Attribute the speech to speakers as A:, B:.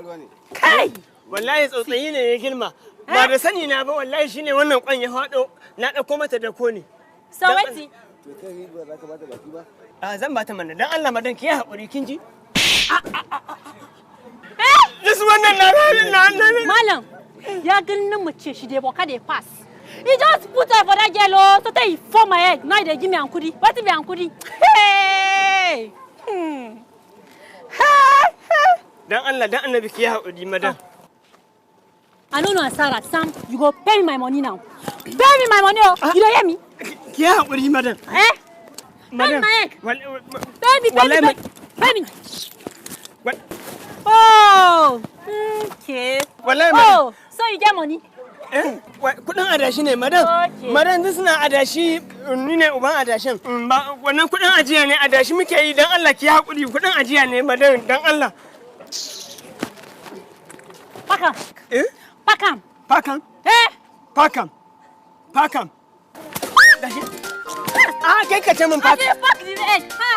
A: Faruwa ne?
B: Kai!
C: Wallahi tsautsayi ne ya girma. Ba da sani na ba, wallahi shine wannan kwan ya faɗo, na ɗauko mata da ko ne.
B: So wetin?
A: To kai, ba za ka bata baki ba?
C: A zan bata mana. Dan Allah madan, ki yi haƙuri, kin ji?
B: Eh?
C: This wannan na na na.
B: Malam, ya ganin mace shi dey waka dey pass. He just put eye for that girl oh, so tey he fall my head. Now he dey give me hankuri. Wetin be hankuri? Hey! Hey! Hey!
C: Dan Allah dan Annabi, ki yi haƙuri, madan.
B: I no know asara, Sam. You go pay me my money now. Pay me my money oh. You dey hear me?
C: Ki yi haƙuri, madan.
B: Eh? Pay me
C: Madan.
B: my egg. Pay me, pay me,
C: Wallahi
B: pay, pay me. Oh, okay.
C: Wallahi madam.
B: Oh, so you get money?
C: Eh, kudin adashi ne, madam.
B: Okay.
C: Madam, duk suna adashi, ni ne uban adashin. Ba wannan kudin ajiya ne, adashi muke yi. Dan Allah ki yi haƙuri, kudin ajiya ne, madam, dan Allah.
B: Pack am.
C: Eh?
B: Pack am.
C: Pakam,
B: Eh?
C: pakam, pakam. Gashi. Ah, kai ka ce min
B: I
C: pakam.
B: dey pack the egg. Ha.